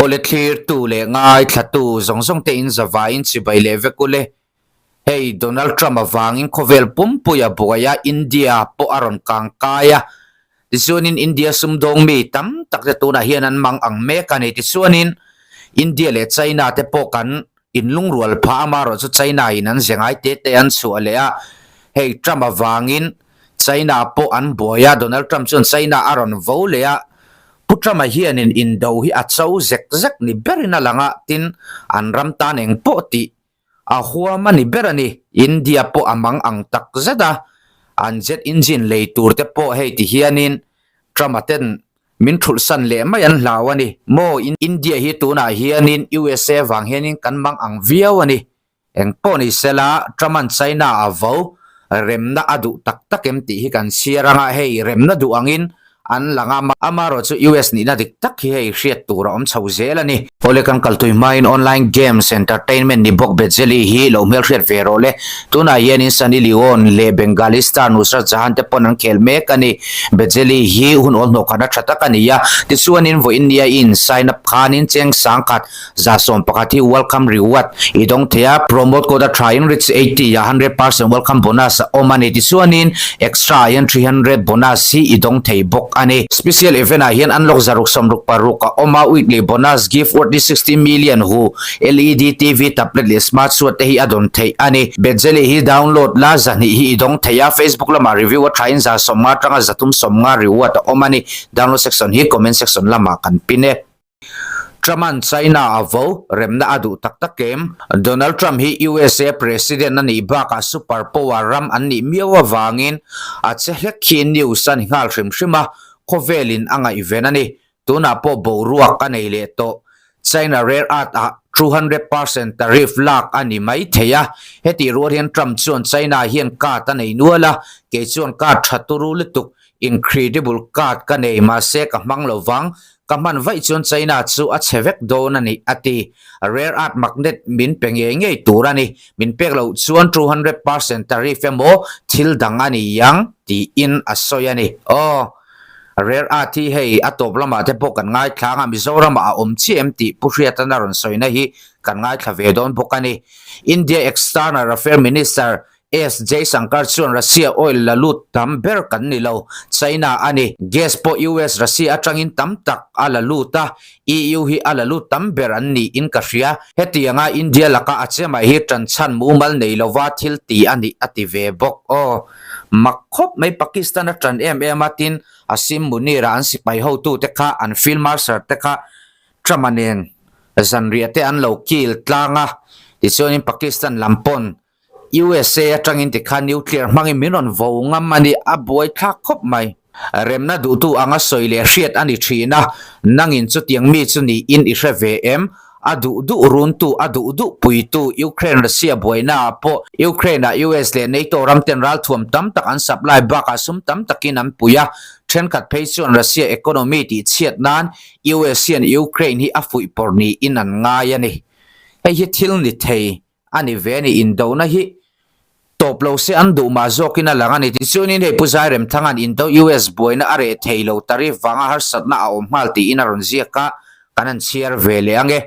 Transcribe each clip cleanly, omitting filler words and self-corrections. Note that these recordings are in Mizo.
Awle thlirtu leh ngaithlatu zawng zawng te in zavaiin chibai leh vek ule. Hei Donald Trump avangin khawvel pumpui a buai a, India pawh a rawn kang kai a. Tichuanin India sumdawng mi tam tak te tunah hian an mang ang mek a ni. Tichuanin India leh China te pawh kan inlungrual phah a, amaherawhchu chu China in an ze ngai te te an chhuah leh a. Hei Trump avangin China pawh an buai a, Donald Trump chuan China a rawn vo leh a. Pu Trump-a hianin indo hi a cho zek zek ni berin a lang a, tin, an ram tan eng pawh tih a huam a ni ber a ni. India pawh a mang ang tak zet a, an jet engine lei tur te pawh hei ti hianin Trump-a ten min thulhsan leh mai an hlau a ni. Maw India hi tunah hianin USA vang hianin kan mang ang viau a ni. Eng pawh ni sela, Trump-a'n China a vo, remna a duh tak tak em tih hi kan chhiar anga hei remna duh angin an lang a, amaherawh chu US nihna dik tak hi hei hriat tur a awm chho zel a ni. Awle kan kal tui hmain online games entertainment ni bawk Bejeli hi lo hmelhriat ve rawh le. Tunah hianin Sunny Leone leh Bengali star Nusrat Jahan te pawn an khel mek a ni. Bejeli hi hun awl hnawhkhatna tha tak a ni a, tichuanin vawiin nia i in sign up khanin cheng sangkhat 11% hi welcome reward i dawng thei a, promote code a tha in rich 80 ah 100% welcome bonus a awm a ni. Tichuanin extra ah hian 300 bonus hi i dawng thei bawk a ni. Special event ah hian unlock 666 a awm a, weekly bonus gift worth 60 million hu LED TV, tablet leh smart suat te hi a dawn theih a ni. Betjeli hi download la 200 hi i dawng thei a, Facebook lamah review a tha in 150 atanga 350 reward a awm a ni. Download section hi comment section lamah kan pin e. Trump-a'n China a vo, remna a duh tak tak em? Donald Trump hi USA President a nih bakah super power ram an nih miau avangin a che hlek khi news a ni nghal hrim hrim a, khawvelin a ngaihven a ni. Tunah pawh boruak a nei leh tawh. China rare earth ah 200% tariff lak a ni mai thei a, hetih rual hian Trump chuan China hian card a nei nual a, kei chuan card tha turu lutuk Incredible card ka nei mahse ka hmang lo vang, ka hman vaih chuan China chu a chhe vek dawn a ni, a ti. Rare earth magnet min pe ngei ngei tur a ni, min pek loh chuan 200% tariff emaw thil dang a ni ang, tiin a sawi a ni. Aw, rare earth hi hei a tawp lamah te pawh kan ngaithla ang a, Mizoramah a awm chiah em tih Pu Hriatana rawn sawina hi kan ngaithla ve dawn bawk a ni. India External Affair Minister S Jaishankar chuan Russia oil la lut tam ber kan ni lo, China a ni. Gas pawh US Russia atangin tam tak a la lut a, EU hi a la lut tam ber an niin ka hria. Hetianga India laka a che mai hi tanchhan mumal nei lova thil ti a nih a ti ve bawk. Aw, mak khawp mai Pakistan a tan em em a, tin Asim Munir-a an sipai hotute kha an field marshal te kha Trump-a nen zanriah te an lo kil tlang a, tichuanin Pakistan lam pawn USA atangin tikhan nuclear hmangin min rawn vo ngam a ni, a buai thlak khawp mai. Remna duhtu anga sawi leh hriat a ni thin a, nangin chutiang mi chu niin i hre ve em? A duh duh runtu, a duh duh puitu Ukraine-Russia buainaah pawh Ukraine-ah US leh NATO ramten ralthuam tam tak an supply bakah sum tam takin an pui a, thenkhat phei chuan Russia economy tihchhiat nan US hian Ukraine hi a fuihpawrh niin an ngai a ni. Hei hi thil ni thei A ni ve a ni, indona hi tawp lo se an duh mah zawkin a lang a ni. Tichuanin hei Pu Zairemthanga'n indo US buaina a reh thei lo tariff vanga harsatna a awm nghal tiin a rawn ziak a, kan han chhiar ve leh ang e.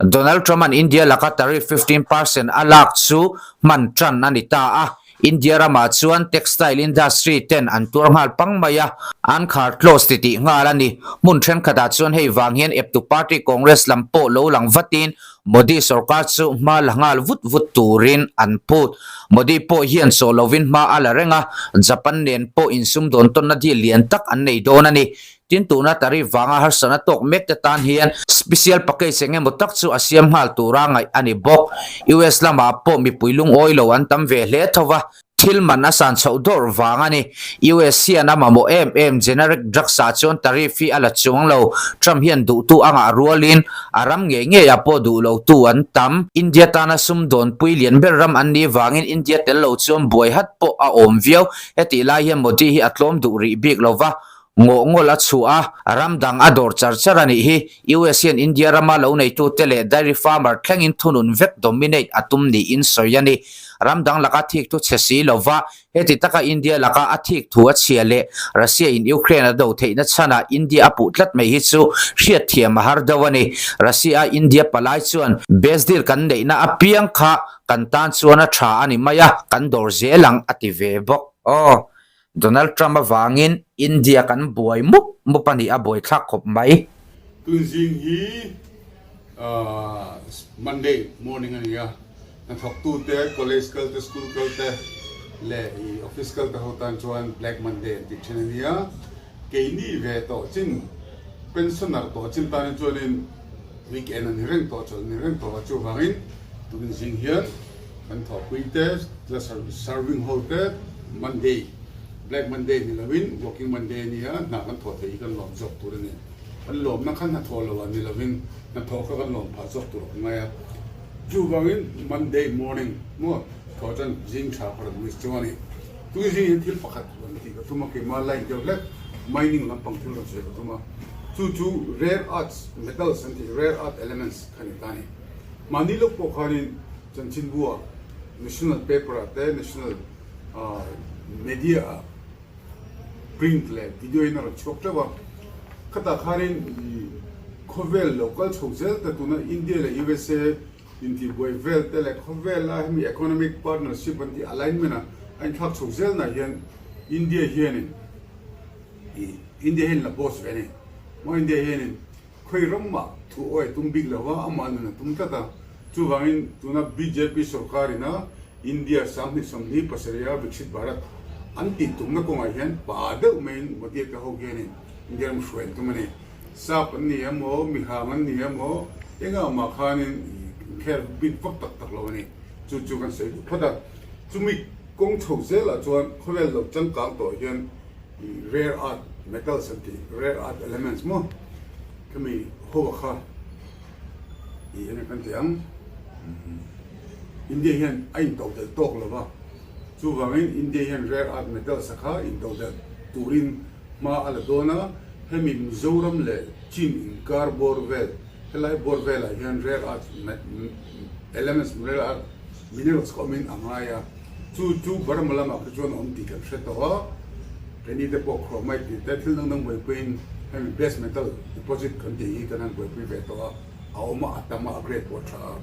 Donald Trump-a'n India laka tariff 15% a lak chu hman tan a ni ta a, India ramah chuan textile industry ten an tuar nghal pang mai a, an khar close ti tih nghal a ni. Hmun thenkhatah chuan hei vang hian eptu party Congress lam pawh lo lang vatin Modi sorkar chu hma la nghal vut vut turin an phut. Modi pawh hian chaw lovin hma a la reng a, Japan nen pawh insumdawn tawnna deal lian tak an nei dawn a ni. Tin tuna tariff vanga harsatna tawk mek te tan hian special package eng emaw tak chu a siam nghal tura ngaih a ni bawk. US lamah pawh mipui lungawi lo an tam ve hle tho va, thil man a san chhoh dawrh vang a ni. US hian a mamawh em em generic drugs ah chuan tariff hi a la chuang lo. Trump hian duhtu a ngah rualin a ram ngei ngeiah pawh duh lotu an tam. India tana sumdawnpui lian ber ram an nih vangin India tel lo chuan buai hat pawh a awm viau. Hetih lai hian Modi hi a tlawm duh rih bik lo va, Ngawh ngawlh a chhuah a, ram dang a dawr char char a nih hi. US hian India rama lo neitute leh dairy farmer thlengin thunun vek dominate a tum niin sawi a ni. Ram dang laka thik thu chhe si lo va, heti taka India laka a thik thu a chhia leh Russia in Ukraine a do theihna chhanah India a puh tlat mai hi chu hriatthiam a har deuh a ni. Russia a India palai chuan best deal kan neihna apiang kha kan tan chuan a tha a ni mai a, kan dawr zel ang a ti ve bawk. Aw, Donald Trump avangin India kan buai mup mup a nih a buaithlak khawp mai. Tunzing hi Monday morning a ni a, hnathawktute, college kal te, school kal te leh i office kal te ho tan chuan Black Monday an tih thin a ni a. Keini ve tawh chin, pensioner tawh chin tan hi chuanin weekend a ni reng tawh, chawlh a ni reng tawh a, chuvangin tunzing hian kan thawhpui te, la serving ho te Monday, Black Monday ni lovin Working Monday a ni a, hna kan thawh theih hi kan lawm zawk tur a ni. Kan lawmna kha hnathawh lo ah ni lovin hnathawh kha kan lawm phah zawk tur a ngai a. Chuvangin Monday morning maw thawh chuan zing tha ka rawn wish chu a ni. Tui zing hian thil pakhat rawn tih ka tum a, keimah line deuh hlek mining lampang thil rawn sawi ka tum a. Chu chu rare earths metals an tih rare earth elements kha ni ta a ni. Mahni lawk pawh khanin chanchinbu ah national paper ah te national media ah print leh video in a rawn chhuak teuh a, khatah khanin khawvel lo kal chho zel ta tuna India leh USA intihbuai vel te leh khawvel a hemi economic partnership an tih alignment a a inthlak chho zel nah hian India hianin ih India hian la boss ve a ni maw India hianin Khawi ramah thu awi a tum bik lo a, amah nun a tum tlat a. Chuvangin tuna bjp sorkarina India 2027 Viksit Bharat an tih tumna kawngah hian pa deuh maiin Modi te ho hianin India ram hruai an tum a ni. Sap an ni emaw, mihang an ni emaw, engah mah khanin inkhel bik vak tak tak lo a ni. Chu chu kan sawi duh phawt a. Chumi kawng chho zelah chuan khawvel lo changkang tawh hian Rare earth metals an tih, rare earth elements maw khami ho a kha i enge kan tih ang India hian a intodelh tawk lo va, chuvangin India hian rare earth metals a kha intodelh turin hma a la dawn a, hemi Mizoram leh Chin inkar bawr vel helai bawr velah hian rare earth elements rare earth minerals kha awmin a ngai a. Chu chu Burma lamah kha chuan a awm tih kan hre tawh a, keini te pawh chromite tih te thil dang dang buaipuiin hemi base metal deposit kan tih hi kan han buaipui ve tawh a, a awm a, a tam a, a grade pawh a tha a.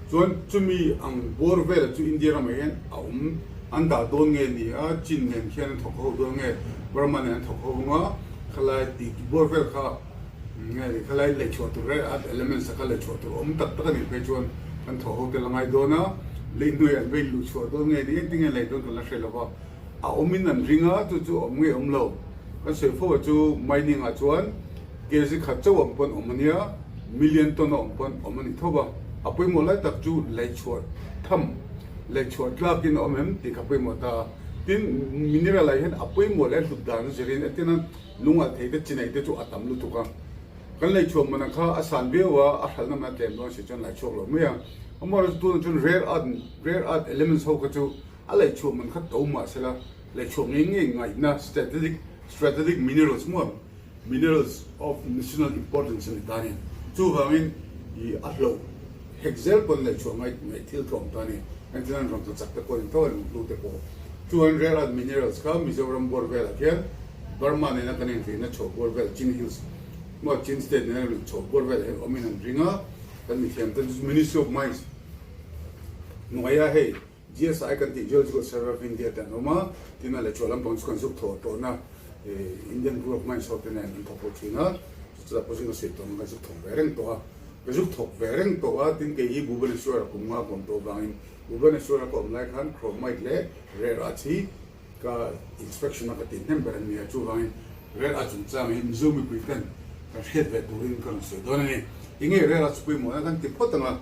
Chuan chumi ang bawr velah chu India ramah hian a awm an dah dawn nge ni a, Chin nen khian an thawk ho dawn nge, Burma nen an thawk ho ang a, khalai tih bawr vel kha Nge ni khalai lei chhuah tur reh a elements a kha lei chhuah tur awm tak tak a nih phei chuan kan thaw ho tel a ngai dawn a, lei hnuai an vei luh chhuah dawn nge ni engtin nge lei dawn kan la hre lo va, a awm in an ring a chu chu awm nge awm lo kan sawi fo a chu mining ah chuan kg khat chauh awm pawn awm a nia million ton a awm pawn awm a ni tho va, a pawimawh lai tak chu lei chhuah tham lei chhuah tlak in a awm em tih kha pawimawh ta a, tin mineral ah hian a pawimawh leh hlut dan a zirin entirna Lungalh thei te chinei te chu a tam lutuk a, kan lei chhuah mana kha a san viau a, a hralhna mana tlem dawn si chuan lai chhuak lo mai a. Amaherawhchu tunah chuan rare earth, rare earth elements ho kha chu a lei chhuah man kha to mah sela, lei chhuah ngei ngei ngaihna strategic, strategic minerals maw, minerals of national importance a ni ta a ni. Chuvangin ih a hloh hek zel pawn lei chhuah ngai ngaih thil tlawm ta a ni. Engtin an rawn tla chak te pawh a ni tho a, lunghlu te pawh. Chuan rare earth minerals kha Mizoram bawr velah khian Burma nena kan inrihna chhoh bawr vel Chin Hills maw Chin State nena kan chhoh bawr vel hi awmin an ring a, kan mithiam te chu Ministry of Mines hnuaia hei GSI kan tih Geological Survey of India te an awm a, tin a lehchhuah lampang chu kan zuk thawh tawhna Indian Bureau of Mines ho te nen an thawk ho thin a, chutah pawh chu ka sawi tawh ang kan zuk thawk ve reng tawh a, ka zuk thawk ve reng tawh a, tin kei hi Bhubaneswar a kum nga ka awm tawh avangin Bhubaneswar a ka awm lai khan chromite leh rare earth hi Ka inspection a ka tih hnem ber an ni a, chuvangin Rel a chungchang hi Mizo mipui ten kan hriat ve turin ka rawn sawi dawn a ni. Enge Rel a chu pawimawhna kan ti phawt ang a,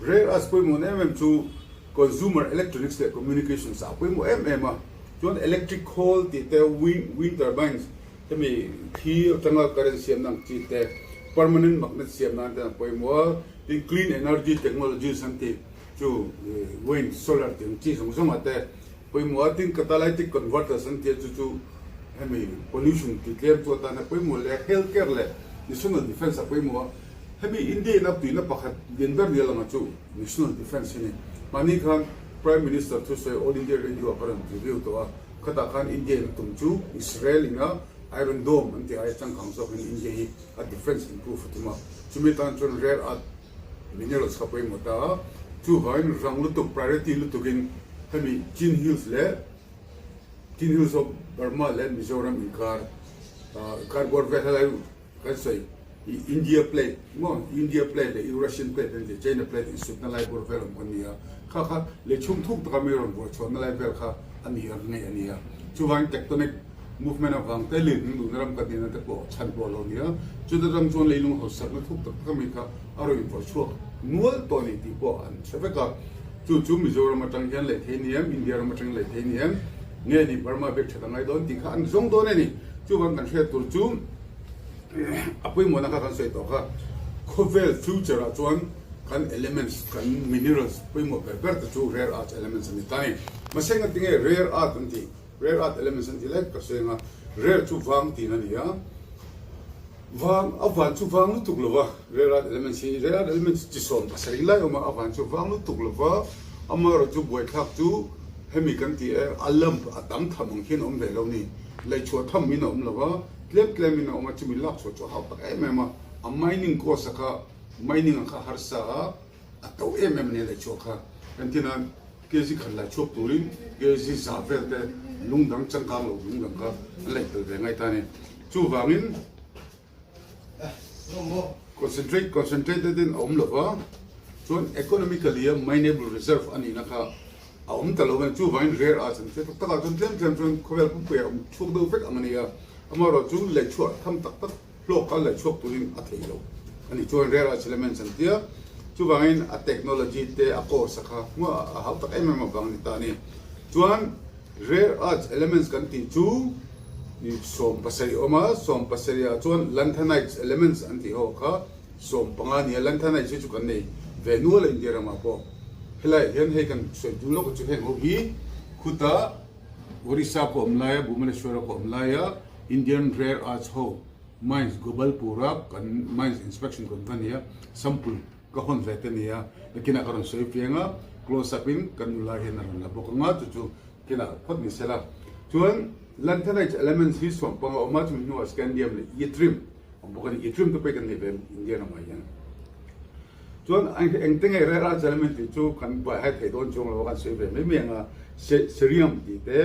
Rel a chu pawimawhna em em chu consumer electronics leh communications ah a pawimawh em em a, chuan electric khawl tih te, wind wind turbines hemi thli atanga current siamna ang chi te, permanent magnet siam nan ten a pawimawh a, tin clean energy technologies an tih chu wind, solar tih ang chi zawng zawng ah te Pawimawh a tin catalytic converters an tia chu chu hemi pollution ti tlem chu atana pawimawh leh health care leh national defence a pawimawh a, hemi India in a tuina pakhat lian ber nia langa chu national defence hi ni. Mahni khan Prime Minister thusawi All India Radio ah ka rawn review tawh a, khatah khan India in a tum chu Israel in a Iron Dome an tih aia changkang zawkin India hi a defence improve a tum a, chumi tan chuan rare earth minerals kha pawimawh ta a, chuvangin rang lutuk priority lutukin hemi Chin Hills leh Chin Hills of Burma leh Mizoram inkar inkar bawr vel helai kan sawi India plate maw India plate leh Eurasian plate an tih China plate insutna lai bawr vel awm kha a ni a, kha kha lei chhung thuk taka mi rawn buai chhuahna lai vel kha a ni a ngei a ni a, chuvangin tectonic movement avang te lirnghing duhna ram kan nihna te pawh chhan pawh a lo ni a, chuta ram chuan leilung hausakna thuk tak tak ami kha a rawn invawrh chhuak nual tawh a ni tih pawh an hre vek a, chu chu Mizoram atang hian lei thei ni em, India ram atangin lei thei ni em, nge ni Burma bek that a ngai dawn tih kha an zawng dawn a ni. Chuvang kan hriat tur chu a pawimawhna kha kan sawi tawh kha, khawvel future ah chuan kan elements, kan minerals pawimawh ber ber te chu rare earth elements a ni ta a ni. Mahse ngatinge rare earth an tih? Rare earth elements an ti lai ka sawi anga, rare chu vang tihna a ni a, vang a van chu vang lutuk lo va, rare earth elements hi rare earth elements chi 70 lai awm a, a van chu vang lutuk lo va, amaherawh chu buaithlak chu hemi kan tih e a lump a tam tham ang hian a awm ve lo ni, laihchhuah tham in a awm lo va, tlem tlem in a awm a, chumi lak chhuah chu a hau tak em em a, a mining cost a kha mining a kha harsa a. A to em em a ni laihchhuah kha. Entirnan kg khat laihchhuak turin kg 100 vel te lung dang changkang lo lung dang kha an laih tel ve ngai ta a ni. Chuvangin concentrate concentrated in a awm lo va, chuan economically a mineable reserve a nihna kha a awm ta lo a ni. Chuvangin rare earths an tih tak takah chuan tlem tlem chuan khawvel pumpuiah a awm chhuak deuh vek ang a ni a, amaherawhchu laihchhuah tham tak tak hlawk kal leh chhuak turin a thei lo a ni. Chuan rare earth elements an tia, chuvangin a technology te a course a kha hmuah a hau tak em em avang a ni ta a ni. Chuan rare earth elements kan tih chu 70 a awm a, 70 ah chuan lanthanides elements an tih ho kha 15 a ni a, lanthanides hi chu kan nei ve nual a India ramah pawh. Helaiah hian hei kan sawi dun lawk chu heng ho hi khuta Orissa ka awm laia, Bhubaneswar-a ka awm laia Indian Rare Earths ho Mines Gobalpur-a kan Mines Inspection kan va nia, sample ka hawn ve te nia, nakinah ka rawn sawi fiang a, close up in kan nula hian a rawn la bawk ang a, chu chu kinah phawt ni sela. Chuan Lanthanides elements hi 15 a awm a, chumi hnuah Scandium leh Yttrium a awm bawk a ni, Yttrium te pawh hi kan nei ve India ramah hian. Chuan engte nge rare earth element tih chu kan buai hai thei dawn chuang lo a, kan sawi ve mai mai ang a, cerium tih te,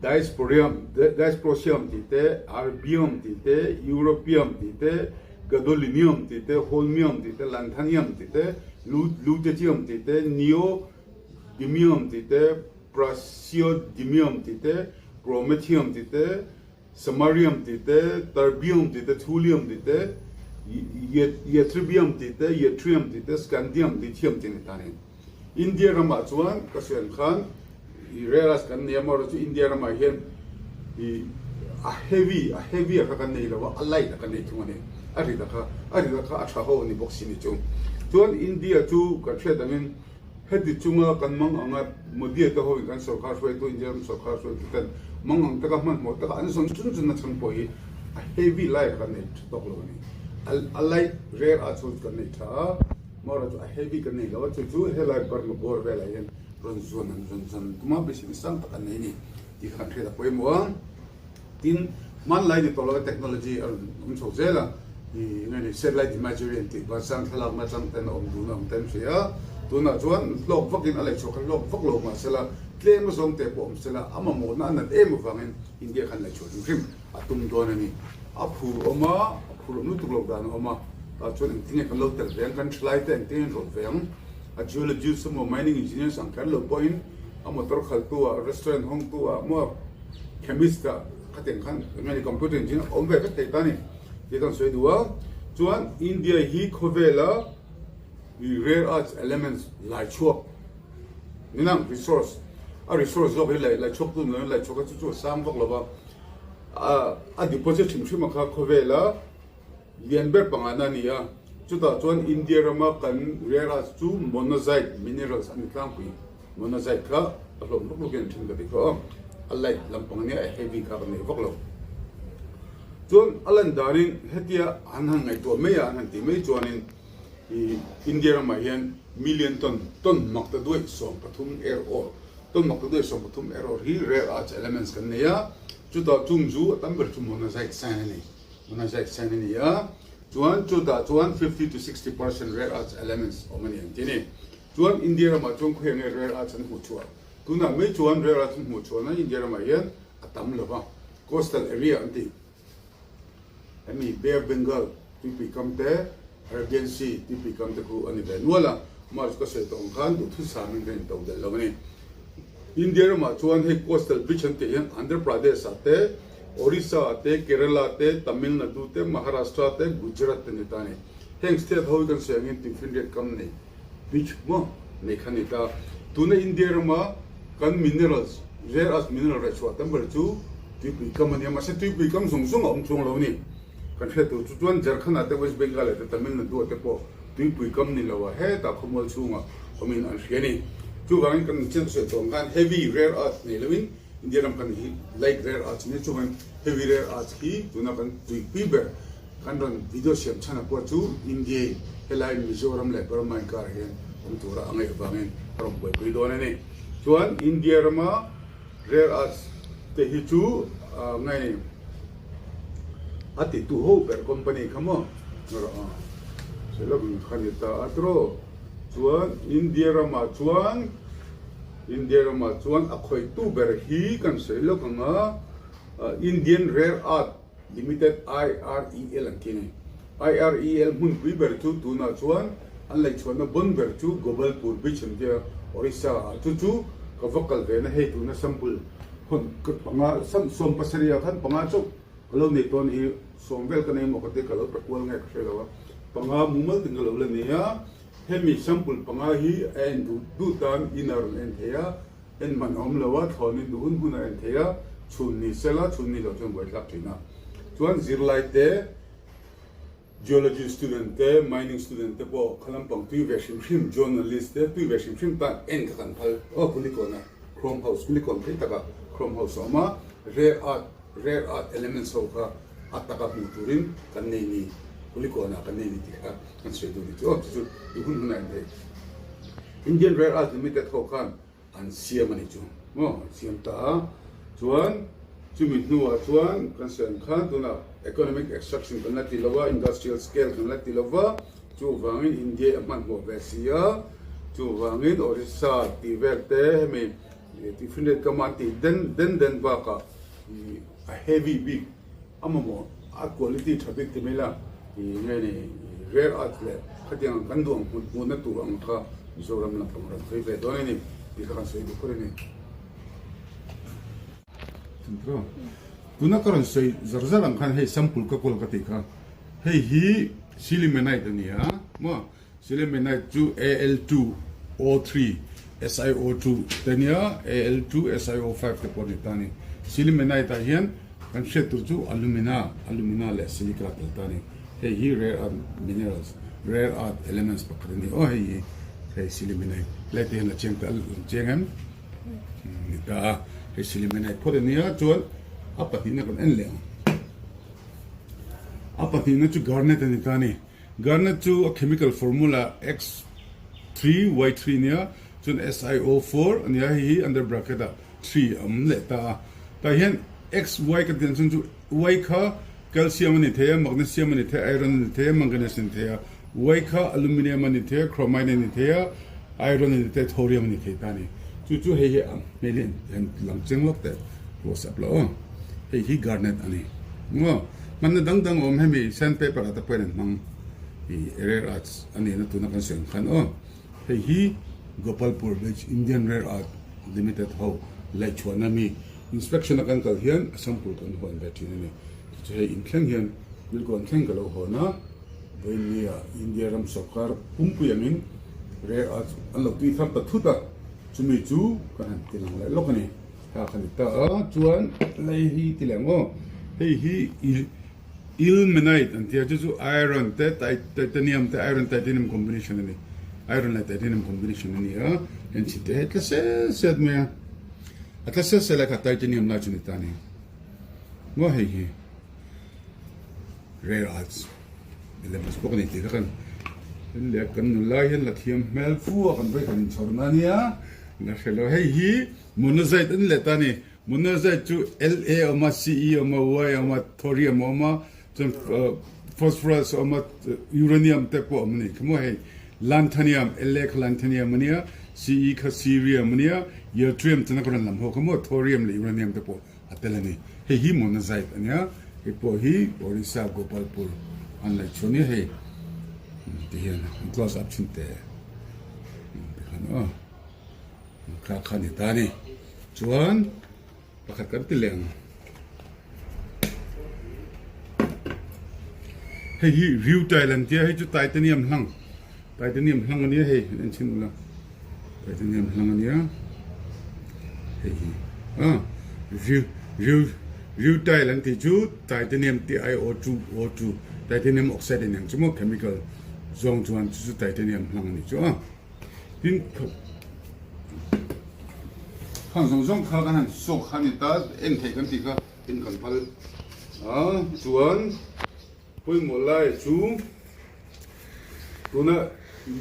dysprosium dysprosium tih te, erbium tih te, europium tih te, gadolinium tih te, holmium tih te, lanthanium tih te, lutetium tih te, neodymium tih te, praseodymium tih te, promethium tih te, Samarium tih te, Terbium tih te, Thulium tih te, Ytterbium tih te, Yttrium tih te, Scandium, Lithium tih a ni ta a ni. India ramah chuan ka sawi ang khan i rare earth kan nei a, amaherawhchu India ramah hian i a heavy, a heavy a kha kan nei lo a, a light a kan nei thung a ni. A rit a kha, a rit a kha a tha ho a ni bawk si ni chu. Chuan India chu kan hriat angin Heti chunga kan mang anga Modi te hoin kan sorkar hruaitu, India ram sorkar hruaitu ten mang ang taka hmanhmawh taka an zawn chun chun na chhan pawh hi a heavy lai kan nei tha tawk lo a ni. A light rare ah chuan kan nei tha a, marawh chu a heavy kan nei lo a, chu chu helai Burma bawr velah hian rawn zuan an rawn zawn tum a, beiseina sang tak an nei a ni tih kha kan hriat a pawimawh a. Tin, hmanlai ni tawh lova technology a rawn awm chho zel a, ih nge ni satellite imagery an tih vansang thlalakna atang ten a awm dun a awm ten hria a, tunah chuan hlawk vakin a lei chhuak kha hlawk vak lo mah sela, tlem a zawng te pawh awm sela, a mamawhna a nat em avangin India khan lei chhuah hrim hrim a tum dawn a ni. A phur awm a, a phur awm lutuk loh dan a awm a, tah chuan engtin nge kan lo tel ve ang, kan thalai te engtin nge an rawt ve ang, a geologist emaw mining engineers ang kher lo pawhin a motor khaltu ah, restaurant hawngtu ah maw, Chemist ah khatiang khan eng nge computer engineer awm ve vek thei ta ni tih kan sawi duh a, chuan India hi khawvela rare earth elements lai chhuak ni nang resource a resource zawk hi lai chhuak tu ni lo in lai chhuak a chu chu a sang vak lo va, a deposit hrim hrim a kha khawvela Lian ber pangana a ni a, chutah chuan India rama kan rare earth chu monazite minerals a ni tlangpui. Monazite kha a hlawm luk lukin an then ka ti kha aw, a light lampang ania a heavy kha kan nei vak lo. Chuan a lan danin hetia an han ngaihtuah mai a, an han tih mai chuanin. I India ramah hian million ton, ton mak ta duaih 13 er awr, ton mak ta duaih 13 er awr hi rare earth elements kan nei a, chutah chung chu a tam ber chu monazite sand a ni, monazite sand a ni a, chuan chutah chuan 50 to 60% rare earth elements awm a ni an ti a ni. Chuan India ramah chuan khawiah nge rare earth an hmuh chhuah? Tunah mai chuan rare earth an hmuh chhuahna India ramah hian a tam lo va, coastal area an ti. Hemi Bay of Bengal tuipui kam te, Arabian Sea tuipui kam te khu a ni ve nual a, March ka sawi tawh ang khan duhthusam in kan into delh lo a ni. India ramah chuan hei coastal beach an tih hian Andhra Pradesh ah te, Orissa ah te, Kerala te, Tamil Nadu te, Maharashtra te, Gujarat te ni ta a ni. Heng state ho hi kan sawi angin tuifinriat kam nei beach maw nei kha ni ta. Tuna India rama kan minerals, rare earth mineral reh chhuah tam ber chu tuipui kam a nia. Mahse tuipui kam zawng zawng a awm chuang lo a ni. Kan hriat tur chu chuan Jharkhand ah te, West Bengal ah te, Tamil Nadu ah te pawh tuipui kam ni lo a hetah khawmual chhungah awmin an hria a ni. Chuvangin kan chiang sawi tawh ang khan heavy rare earth nei loin India ram kan hi light rare earth a nia. Chuvangin heavy rare earth hi tuna kan tuipui ber Kan rawn video siam chhan a pawh chu India in helai Mizoram leh Burma inkar hian awm tura a ngaih avangin a rawn buaipui dawn a ni. Chuan India rama rare earths te hi chu ngai a ti tu ho ber company kha maw rawh a selak in kha ni ta a tiraw. Chuan India ramah chuan India ramah chuan a khawihtu ber hi kan sawi lawk ang a Indian rare earth Limited, IREL, an ti a ni. IREL hmunpui ber chu tunah chuan an laihchhuahna bon ber chu Gobalpur Beach an tia Orissa ah chu chu ka va kal ve na hei tuna sample hawn ka panga sam 70 ah khan panga chauh ka lo nei tawn hi sawm vel ka nei maw ka tia ka lo pe kual nge ka hre lo a panga mumal tin ka lo la nei a hemi sample panga hi a en duh duh tan in a rawn en thei a. En man a awm lo a, thlawnin duh hun hun a en thei a, chhun ni sela, chhun ni lo chuan buaithlak thin a. Chuan zirlai te, Geology student te, Mining student te pawh kha lampang tui ve hrim hrim, Journalist te tui ve hrim hrim tan en kha kan phal. Aw Kulikawn a Chrome House, Kulikawn phei taka Chrome House a awm a, rare earth, rare earth elements ho kha a taka hmuh turin kan nei ni, Kulikawn ah kan nei ni tih kha kan sawi duh ni chu. Aw chu chu duh hun hun a en thei. Indian Rare Earth Limited ho khan an siam a ni chu maw an siam ta a, chuan chumi hnuah chuan kan sawi ang khan tunah economic extraction kan la ti lo a, industrial scale kan la ti lo va, chuvangin India a hmanhmawh ve si a, chuvangin Orissa tih vel te hemi Tifinriat kama an tih den den den bakah ih a heavy bik a mamawh a quality tha bik ti mai la ih nge ni rare earth leh khatiang ang kan duh ang hmun hmuhna tur ang kha Mizoram lampang rawn sawi ve dawn a ni tih kha kan sawi duh phawt a ni. Tuna ka rawn sawi zar zar ang khan hei sample ka kawl ka tih kha hei hi sillimanite a ni a maw. Sillimanite chu Al2O3, SiO2 te nia, Al2SiO5 te pawh a ni ta a ni. Sillimanite ah hian kan hriat tur chu alumina, alumina leh silica a tel ta a ni. Hei hi rare earth minerals, rare earth elements pakhat a ni aw hei hi, hei sillimanite. Helai te hian a chiang ta a chiang em? Ni ta a, hei sillimanite phawt a nia chuan a pahnihna kan en leh ang. A pahnihna chu garnet a ni ta a ni. Garnet chu a chemical formula X3Y3 nia, chuan SiO4 a nia, hei hi under bracket ah 3 a awm leh ta a. Tah hian XY ka tih ang chuan chu Y kha calcium a ni thei a, magnesium a ni thei a, iron a ni thei a, manganese a ni thei a. Y kha aluminium a ni thei a, chromite a ni thei a, iron a ni thei a, thorium a ni thei ta a ni. Chu chu hei hi a hmel hi an lang chiang lawk teh close up loh aw. Hei hi garnet a ni. Maw? Hmanna dang dang awm hemi sand paper ah te pawhin an hmang i rare earths a nihna tuna kan sawi ang khan aw. Hei hi Gopalpur village Indian Rare Earth Limited ho laihchhuahna mi inspection a kan kal hian a sample kan hawn ve thin a ni. Chu chu hei inthleng hian Milkawn thleng ka lo hawn a, vawiin ah India ram sawrkar pumpui angin rare earths an lo tui thar ta thut a, chumi chu kan han ti lang leh lawk a ni. Kha kha ni ta a, chuan lei hi ti leh ang aw, hei hi ilmenite an tia chu chu iron te titanium te iron titanium combination a ni, iron leh titanium combination a ni a, heng chhi te hei tla set set mai a, a tla set set lai kha titanium lai chu ni ta a ni maw hei hi rare earths elements bawk a ni tih kha kan. Tin leh kan nula hian la thiam hmel fu a kan vawi kan inchhawr na ania la hre lo. Hei hi monazite an let a ni. Monazite chu La a awm a, Ce a awm a, Y a awm a, thorium a awm a, chuan phosphorus a awm a, uranium te pawh a awm a ni. Khaw maw hei lanthanium, La kha lanthanium a nia, Ce kha cerium a nia, yttrium chuan a ka rawn lam ho kha maw thorium leh uranium te pawh a tel a ni. Hei hi monazite a nia, hei pawh hi Orissa Gopalpur an laih chhuah a nia hei ti hian an close up thin teh ti khan aw kha kha ni ta a ni. Chuan pakhat kan ti leh ang. Hei hi rutile an tia hei chu titanium hlang titanium hlang a nia hei en chhin ula titanium hlang a nia hei hi a ru ru rutile an tih chu titanium TiO2 O2 titanium oxide a ni ang chu maw chemical zawng chuan chu chu titanium hlang a nih chu a tin khang zawng zawng kha kan han sawk kha a ni ta en theih kan tih kha. In kan phal a chuan pawimawh lai chu tuna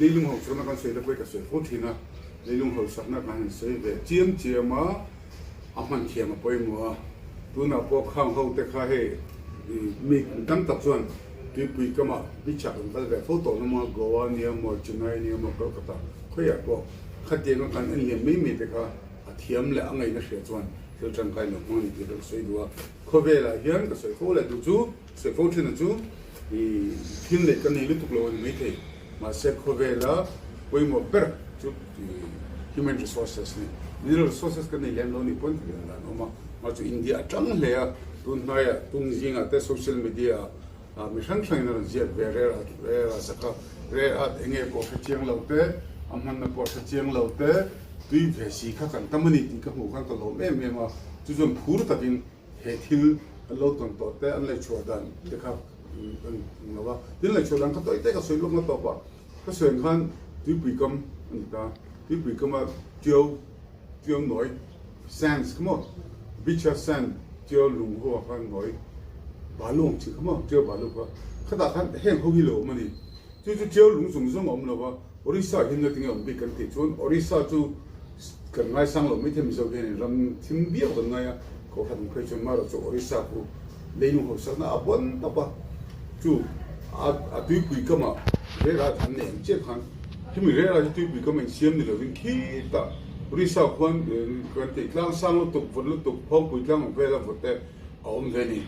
leilung hausakna kan sawi te pawh hi ka sawi fo thin a, leilung hausakna kan han sawi ve chiam chiam a, a hman thiam a pawimawh a, tunah pawh khang ho te kha hei mi tam tak chuan tuipui kamah beach ah kan kal ve fo tawh hlawm a, Goa nia maw Chennai nia maw Kolkata khawiah pawh khatianga kan en liam mai mai te kha a thiam leh a ngaihna hria chuan Thil tangkai lo hmang a ni tih ka sawi duh a, khawvelah hian ka sawi fo leh duh chu, sawi fo thin a chu i thil neih ka nei lutuk lo a ni maithei, mahse khawvela pawimawh ber chu human resources a ni. Mineral resources ka nei lem lo nih pawn thil dan awm a, mah chu India a tang hle a, tun hnaiah tung zingah te social media ah Mi hrang hrangin a rawn ziak ve rel at rel a zak a, rel at eng nge pawh hre chiang lo te, a hmanna pawh hre chiang lo te, tui ve si kha kan tam a ni tih ka hmuh khan ka lawm em em a, chu chuan phur takin he thil an lo tawn tawh te, an leichhuah dan te kha an hmu lo a, tin leichhuah dan kha tawi te ka sawi lawk na tawp a, ka sawi ang khan tuipui kam a ni ta, tuipui kama tiau Tiau nawi, sands kha maw, beach a sand tiau lung ho ah khan nawi balu ang chi kha maw, tiau balu kha, khatah khan heng ho hi lo awm a ni. Chu chu tiau lung zawng zawng a awm lo va, Orissa hi nge tinge awm bik kan tih chuan Orissa chu kan ngaisang lo maithei Mizo hianin ram thim viau kan ngai a, Kohhran ang phei chuan marawh chu Orissa khu leilung hausakna a bawn tawp a, chu a tuipui kamah rel a an neih ang chiah khan Hemi rel ah hi tuipui kam insiam ni lovin khitah Orissa khuan kan tih tlang sang lutuk, vawt lutuk, Phawngpui tlang ang vela vawt te a awm ve ni.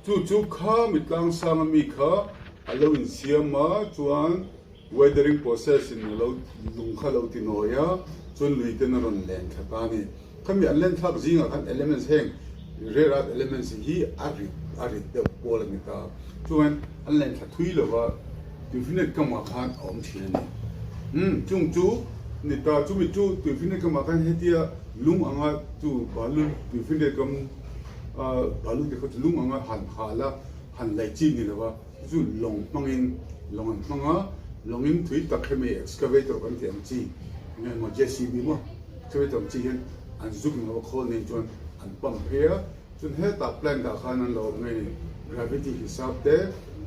Chu chu kha mi tlang sang a mi kha a lo insiam a, chuan weathering process in a lo lung kha a lo ti nawi a, chuan lui ten a rawn len thla ta a ni. Khami an len thlak zingah khan elements heng rare earth elements hi a rit a rit deuh pawl a ni ta. Chuan an len thla thui lova tuifinriat kamah khan a awm thin a ni. Umm chung chu ni ta chumi chu tuifinriat kamah khan hetia lung anga chu balu tuifinriat kam balu te kha chu lung anga han hal a han laih chi ni lova chu lawng hmangin lawng an hmang a lawngin thui tak hemi excavator kan tih ang chi eng emaw JCB maw Excavator ang chi hian an zuk ni lova khawl nen chuan an pump phei a chuan hetah plant ah khan an lo awm nge ni gravity hisap te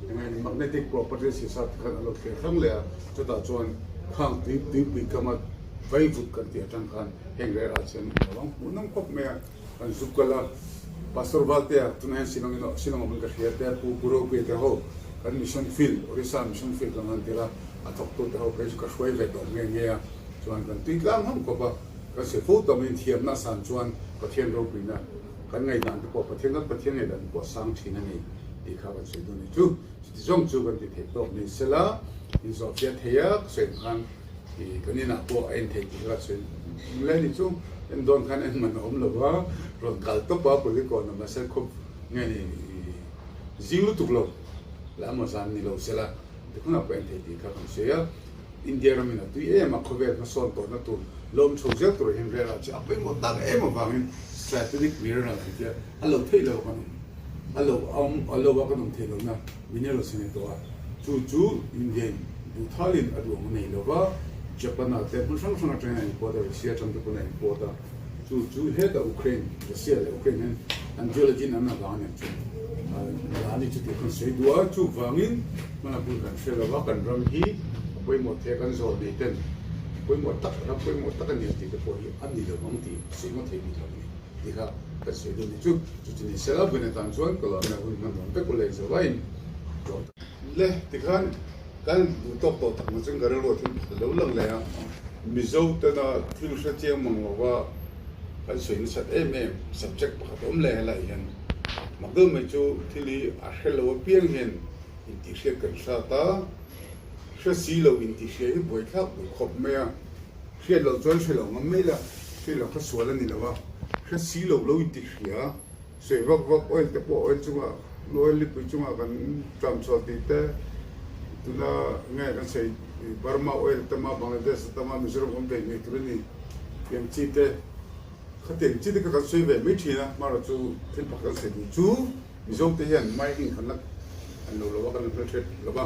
eng nge ni magnetic properties hisap te khan an lo thlir hrang leh a chutah chuan khang tui tuipui kama vaivut kan tih atang khan heng rel ah chuan an lo ang hmuh nawm khawp mai a. Kan zuk kal a, Pastor Valtea tunah hian Shillong in Shillong awmin ka hria te, Pu Pu Ropuia te ho kan mission field, Orissa mission field kan han tir a, a thawktu te ho phei chu ka hruai ve tawh nghe nghe a, chuan kan tui tlang hlawm khawp a, kan sawi fo tawh mai thiamna san chuan Pathian ropuina kan ngaihdan te pawh Pathian kan Pathian ngaihdan te pawh a sang thin a ni tih kha kan sawi dawn a ni chu. Chuti zawng chu kan ti thei tawk ni sela, inzawhfiah thei a ka sawi ang khan I kan inah pawh a en thei tih kha sawi le ni chu en dawn khan en man a awm lo va, rawn kal tawp a Kulikawn a mahse khawp nge ni i zing lutuk lo la emaw zan ni lo sela tikhunah pawh en thei tih kha kan sawi a, India ramin a tui em a khawvel hmasawn tawhna tur lawm chho zel turah hian rel ah chu a pawimawh tak em avangin strategic mineral an tia a lo theih lo kan awm a lo awm a lo a kan awm theih lohna Minerals a ni tawh a, chu chu Indian duhthalin a duh ang a nei lo va, Japan-ah te hmun hrang hrang atangin a import a, Russia atang te pawn a import a, chu chu hetah Ukraine, Russia leh Ukraine hian an geology in an avang a nih chu la a ni chu tih kan sawi duh a, chuvangin hmana bul kan hre lo va, kan ram hi pawimawh thei a kan zawl nei ten pawimawh tak ram pawimawh tak a ni ang tih te pawh hi a ni lo ang tih a sawi ngawt thei bik lo a ni tih kha kan sawi dawn ni chu. Chu chu ni sela vun atan chuan ka lawmna hun hman nuam vek ule zo a in tlawm ta le tikhan kan duh tawk tawh tak na chuan ka rilru a thil pakhat a lo lang leh a, Mizo tena thil hre chiang mang lova kan sawi nasat em em subject pakhat a awm leh helai hian mak deuh mai chu thil hi a hre lo apiang hian intihhriat kan hrat a, hre si lo intihhria hi buaithlak duh khawp mai a, hriat loh chuan hre lo ngam mai la, hriat loh kha sual a ni lo a, hre si lo lo intihhria, sawi vak vak oil te pawh oil chunga oil lipui chunga kan tlam chhuah tih te tuna nge kan sawi Burma oil tama Bangladesh tama Mizoram awm ve ngei tur a ni tiang chi te khatiang chi te kha kan sawi ve mai thin a, amaherawhchu thil pakhat kan sawi duh chu. Mizo te hian mining khan la an lo lo a, kan la hmelhriat lo va.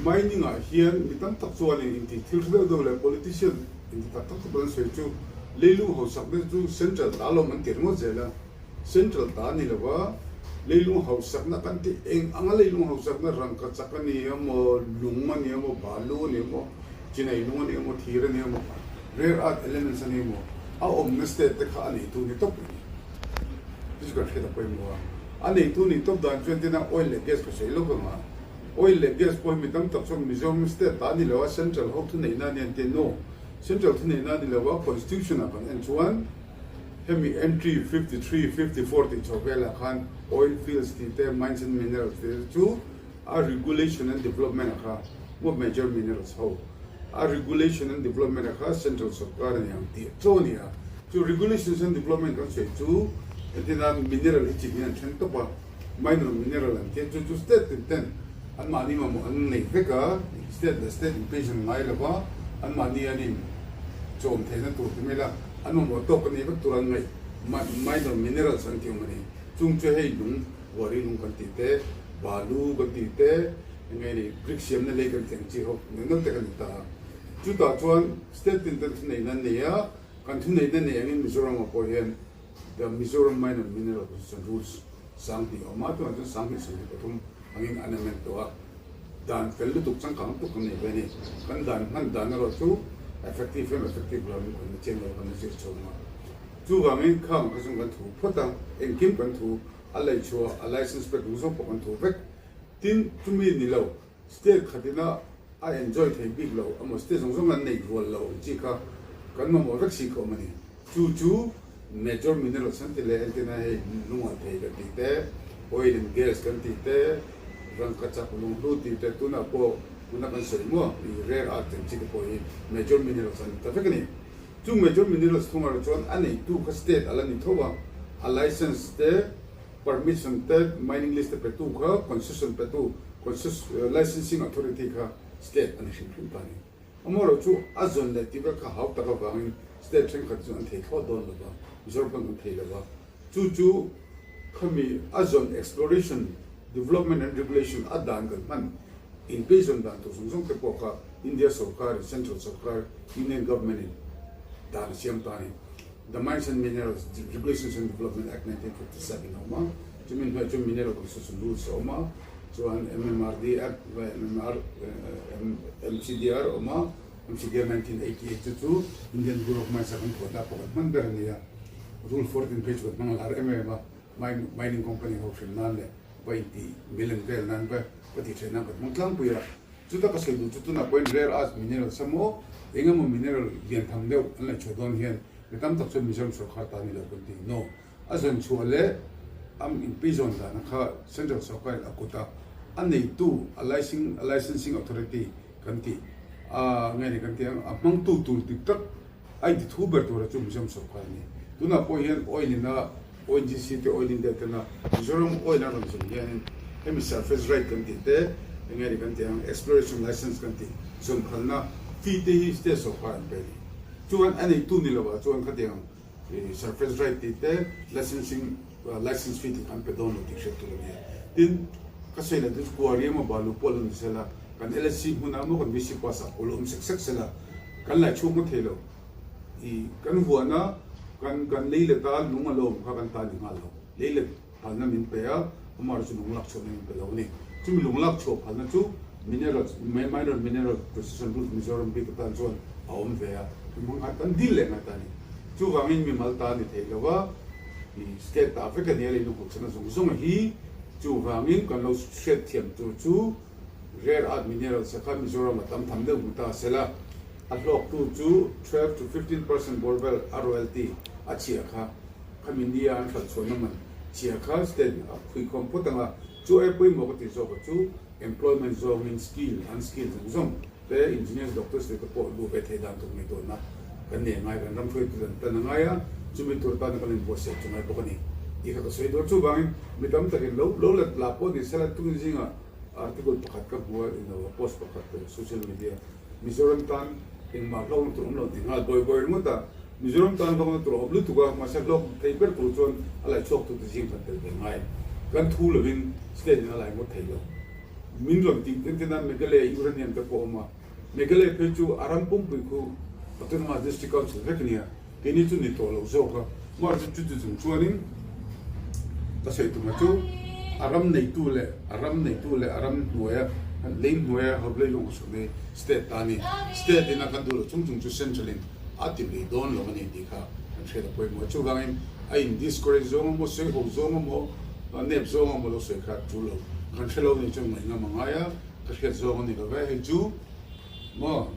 Mining ah hian mi tam tak chuanin inti thil hre deuh deuh leh politician inti tak tak te pawh an sawi chu leilung hausak te chu central ta lawm an ti ringawt zel a. Central ta a ni lo va, leilung hausakna kan tih eng anga leilung hausakna rangkachak a ni emaw, lung a ni emaw, balu a ni emaw, chinai lung a ni emaw, thir a ni emaw, rare earth elements a ni emaw, a awmna state te kha a neitu ni tawp mai. Chu chu kan hriat a pawimawh a. A neitu nih tawp dan chuan tina oil leh gas ka sawi lawk ang a. Oil leh gas pawh hi mi tam tak chuan Mizoram state ta a ni lo a, central ho thuneihna a ni an ti a. No, central thuneihna a ni lo a, constitution ah kan en chuan hemi entry 53, 54 tih chho velah khan oil fields tih te, mines and minerals tih te chu a regulation and development a kha maw major minerals ho a regulation and development a kha central sorkar a ni ang tih chaw a ni a, chu regulations and development kan sawi chu entirna mineral hi chi hnih an then tawp a, minor mineral an tia chu chu state tin ten an mahni mamawh an nei vek a, state leh state in pension ngai lo va an mahni an in chawm theihna tur ti mai la an mamawh tawk a ni vek tur an ngaih minor minerals an ti awm a ni chung chu hei lung Buari lung kan tih te, balu kan tih te, eng nge ni, brick siamna lei kan tih ang chi ho neuh neuh te kan ni ta a. Chutah chuan state tin ten thuneihna an nei a, kan thuneihna nei angin Mizoram ah pawh hian The Mizoram Mine and Mineral Concession Rules 2000 a awm a, tunah chuan 2023 angin an amend tawh a. Dan fel lutuk changkang lutuk kan nei ve a ni. Kan dan hman dan erawh chu effective em effective lo em kan la chiang lo a, kan la zir chho ang a. Chuvangin khang kha chuan kan thu phawt a, engkim kan thu a lei chhuah a license pek duh zawk pawh kan thu vek. Tin, chumi ni lo, state khatina a enjoy thei bik lo emaw state zawng zawng an neih rual lo ang chi kha kan mamawh vek si khawm a ni. Chu chu major minerals an ti leh entirna hei lungah thei kan tih te, oil and gas kan tih te, rangkachak lunghlu tih te tunah pawh tuna kan sawi maw i rare earth ang chi te pawh hi major minerals an ni ta vek a ni. Chung major minerals thungah erawh chuan a neitu kha state a la ni tho a, a license te, permission te, mining lease te petu kha, concession petu, licensing authority kha state a ni hrim hrim ta a ni. Amaherawh chu a zawn leh tih vel kha hau tak avangin state thenkhat chu an thei thlawt dawn lo va, Mizoram pawn kan thei lo va. Chu chu khami a zawn exploration, development and regulation a dan kan hman inpeizawn dan tur zawng zawng te pawh kha India sorkar in Central sorkar Union Government in dan a siam ta a ni. The Mines and Minerals Regulations and Development Act 1957 a awm a, chumi hnuaiah chuan Mineral Concession Rules a awm a, chuan MMRD Act MMR MCDR a awm a, MCDR 1988 chu chu Indian Bureau of Mines a kan phuahna pakhat hman ber a ni a, Rule 14 phei chu kan hmang lar em em a, mining company ho hrim nan leh va intih milen vel nan va tih theih nan kan hmang tlangpui a. Chuta ka sawi duh chu tunah pawhin rare earth minerals emaw eng emaw mineral lian tham deuh an la chhuah dawn hian mi tam tak chuan Mizoram sorkar ta ni lo kan ti. No. A zawn chhuah leh a inpeizawn dana kha Central sorkarin a kut a, a neitu a licensing authority kan tih a nge ni kan tih ang a hmangtu tur dik tak a inti thu ber tura chu Mizoram sorkar a ni. Tunah pawh hian oil in a ONGC te Oil India tena Mizoram oil an rawn zawm hianin hemi surface right kan tih te eng nge ni kan tih ang exploration license kan tih zawn phalna fee te hi state sorkar an pe a ni. Chuan a neitu ni lovah chuan khatiang surface right tih te licensing license fee tih kha an pe dawn lo tih hriat tur a ni a. Tin, ka sawi leh chu Kuari emaw Balu pawh lo ni sela kan LSC hmunah emaw kan VC pass ah pawh lo awm sek sek sela kan laichhuak ngawt thei lo. I kan huana kan kan lei let a lung a lo awm kha kan ta ni nghal lo. Lei let phalna min pe a, amah erawh chu lung lak chhuahna min pe lo a ni. Chumi lung lak chhuah phalna chu Minerals, Minor Mineral Precision Rules Mizoram bik atan chuan a awm ve a, hmang a tan dil leh ngai ta a ni. Chuvangin mimal ta a ni thei lo va, state ta vek a ni a, lei lungkhawk chana zawng zawng hi chuvangin kan lo hriat thiam tur chu Rare Earth Minerals a kha Mizoram a tam tham deuh hmu ta se la, a hlawktu chu 12 to 15% bawr vel a royalty a chhia kha khami nia an hralh chhuahna man chhia kha state a khuikhawm phawt ang a, chu ai pawimawh ka ti zawk a chu Employment zawngin skill, unskill zawng zawng te, engineers, doctors te te pawh luh ve theih dan tur ngaihtuahna kan nei angai, kan ram hruaitu dan tan angai a, chumi tur tana kan inbuatsaih chu ngai bawk a ni tih kha ka sawi dawn. Chuvangin mi tam takin lo lo let la pawh ni sela tun zingah article pakhat ka hmu a, ino post pakhat social media Mizoram tan engmah hlawkna tur awm lo ti nghal bawi bawi ringawt a, Mizoram tan hlawkna tur a awm lutuk a, mahse hlawk thei ber tur chuan a lai chhuak tute zing kan tel ve ngai. Kan thu lovin state in a lai ngawt thei lo. Min rawn tih ten ten a Meghalaya uranium te pawh a awm a, Meghalaya phei chu a ram pumpui khu Autonomous District Council vek a nia, keini chu ni tawh lo zawk a, mahse chuti chung chuanin ka sawi tumah chu a ram neitu leh a ram neitu leh a ram hnuaia lei hnuaia hawrlei lung a sawn hi state ta a ni. State in a kan duh loh chung chung chu central in a ti lui dawn lo a ni tih kha kan hriat a pawimawh. Chuvangin a in discourage zawng emaw, sawi ho zawng emaw, nep zawng emaw lo sawi kha tul lo. Kan hre lo nih chuan ngaihngam a ngai a, ka hriat zawng a ni lo ve. Hei chu maw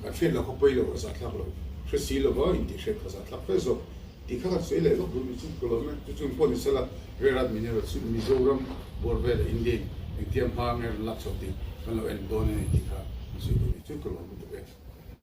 ka hriat loh kha pawi lo, a zahthlak lo. Hre si lova intihhriat kha zahthlak fe zawk tih kha kan sawi leh lawk duh ni chu ka lawm e. Chu chung pawh ni sela Rare Earth Minerals chu Mizoram bawr vela Indian engtia hma nge rawn lak chhoh tih kan lo en dawn a ni tih kha kan sawi duh ni chu ka lawm lutuk e.